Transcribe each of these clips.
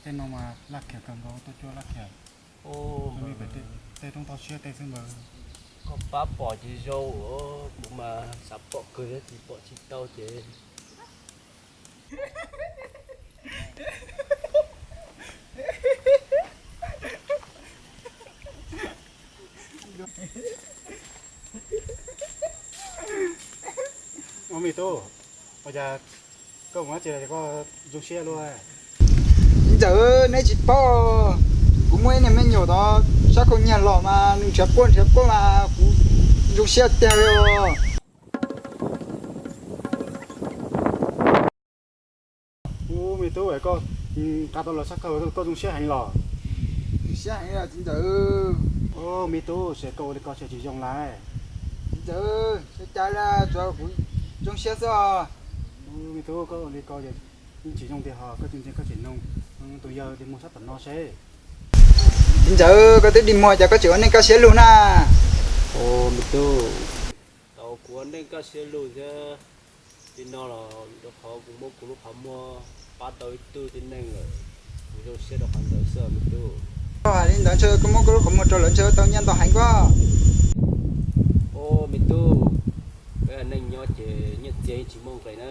Tej no mas laj khiam kawg nkaus, tuaj cuab laj khiam. Zoo li pem tej roob toj siab tej xwb npawg. Koj pab pom ces zoo, kuv mas xav pom kawg thiab tsis pom tsis tau ces. Ua me tub, ua cas koj mus dab tsi los koj zoo siab luaj? Txiv ntxawm, neb tsis paub, kuv muaj ib niag me nyuam tod sab khau nyiag los mas nws nrhiav quaj nrhiav quaj mas kuv zoo siab tiag li os. Ub, me tub, koj nqa tau los sab khau koj zoo siab heev los? Zoo siab heev os txiv ntxawm. Ub, me tub, xyov koj ua li ko xyov tsis zoo lawm. Txiv ntxawm, xyov cas li tsuav kuv zoo siab xwb os. Ub, me tub, koj ua li ko yeej tsis zoo tiag hos, koj tsis ntseeg koj tseem noog tus yawg dig muag sab tom no seb. Txiv ntxawm, koj twb dig muag cas koj tseem ua neej kaj siab lug na? Ub, me tub, tau kuv ua neej kaj siab lug thiab. Li no los rau qhov kuv muab kuv lub qhov muag pab tau ib tug tib neeg lawm, kuv zoo siab rau qhov ntawd xwb me tub. Koj hais li ntawd ntshe koj muab koj lub qhov muag rau lawv ntshe tau nyiaj ntau heev koj. Ub, me tub, peb ua neej nyob ces nyiaj txiag yeej tsis muaj nqis na.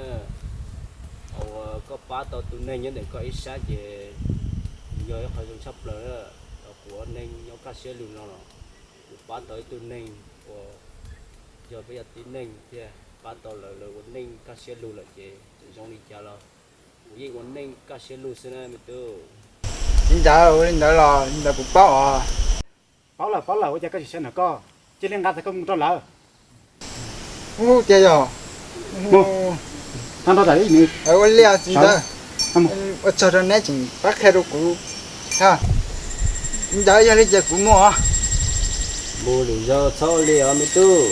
Thaum uas koj pab tau tus neeg nyob ntawm koj ib sab ces yog ib qho zoo tshaj plaws na. Thaum kuv ua neej nyob kaj siab lug no los kuv pab tau ib tug neeg uas yog peb yog tib neeg thiab pab tau lawv, lawv ua neej kaj siab lug lawm ces txawm zoo li cas los kuv yeej ua neej kaj siab lug xwb na me tub. Txiv ntxawm, ua li ntawd los li ntawd kuv paub os. Paub lawm, paub lawm, ua cas koj tsis xav nrog koj, cia li nqa txog koj mus rau lawv. Ub, tiag yog. Mus, nqa nrog lawv nws. Ua li txiv ntxawm, ua tsaug rau neb tseem pab qhia rau kuv. Txiv ntxawm, yog li ces kuv mus os. Mus lwm zaus txhob ua li os me tub.